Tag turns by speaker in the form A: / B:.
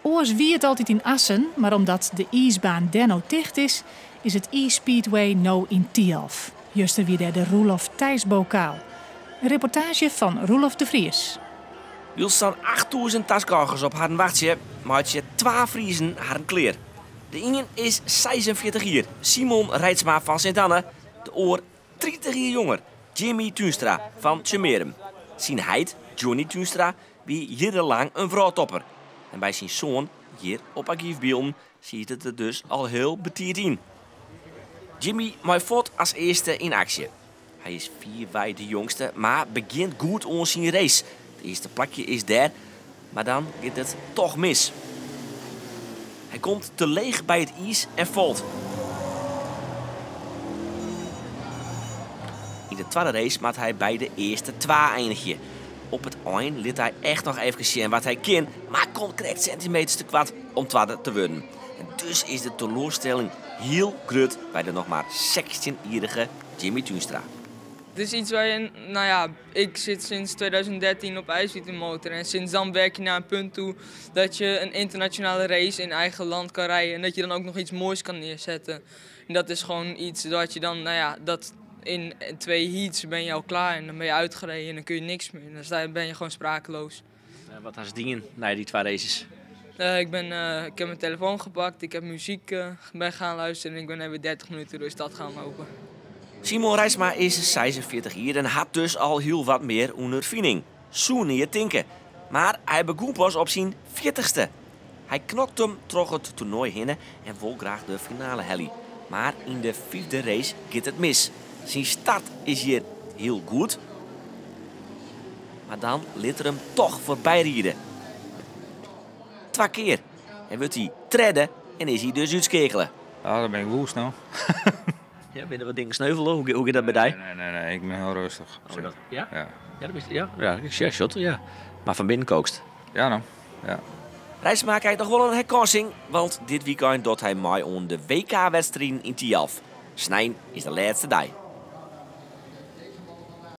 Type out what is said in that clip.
A: Oars wie it altyd yn Assen, mar omdat de iisbaan dêr no ticht is, is it iisspeedway no yn Thialf. Juster wie dêr de Roelof Thijs Bokaal. In reportaazje fan Roelof de Vries.
B: Wylst sa'n 8000 taskôgers op harren wachtsje, meitsje twa Friezen harren klear. De ien is 46 jier, Simon Reitsma fan Sint Anne, de oar 30 jier jonger, Jimmy Tuinstra fan Tsjummearum. Syn heit, Johnny Tuinstra, wie jierrenlang in wrâldtopper. En by syn soan, hjir op argyfbylden, siet it der dus al hiel betiid yn. Jimmy mei fuort as earste yn aksje. Hy is fierwei de jongste, mar begjint goed oan syn race. It earste plakje is dêr, mar dan giet it toch mis. Hy komt te leech by it iis en falt. Yn de twadde race moat hy by de earste twa einigje. Op it ein lit hy echt noch efkes sjen wat hy kin, mar komt krekt sintimeters te koart om twadde te wurden. En dus is de teloarstelling hiel grut by de noch mar 16-jierrige Jimmy Tuinstra.
C: Het is iets waar je, nou ja, ik zit sinds 2013 op ijsfietsenmotor en sinds dan werk je naar een punt toe dat je een internationale race in eigen land kan rijden en dat je dan ook nog iets moois kan neerzetten. En dat is gewoon iets dat je dan, nou ja, dat in twee heats ben je al klaar en dan ben je uitgereden en dan kun je niks meer. En dan ben je gewoon sprakeloos.
B: Wat hast dien nei dy twa races?
C: Ik heb mijn telefoon gepakt, ik heb muziek ben gaan luisteren en ik ben even 30 minuten door de stad gaan lopen.
B: Simon Reitsma is 46 jier en hat dus al hiel wat mear ûnderfining. Soene je tinke. Mar hy begûn pas op syn 40ste. Hy knokt him troch it toernoai hinne en wol graach de finale helje. Mar yn de fyfde race giet it mis. Syn start is hjir hiel goed. Mar dan lit er him toch foarby ride. Twa kear. En wurdt hy tredde en is hy dus útskeakele.
D: Ja, dan bin ik woest no.
B: Ja, binne der wat dingen sneuvele? Hoe giet dat by dy?
D: Nee, ik bin hiel rêstich.
B: Oh, dat, ja?
D: Ja.
B: Ja, dat bist, ja, ja, ik sjoch, sjoch, ja. Mar fan binnen kookst.
D: Ja, no. Ja.
B: Reitsma krijt noch wol in herkânsing, want dit wykein docht hy mei oan de WK-wedstriden yn Thialf. Snein is de lêste dei.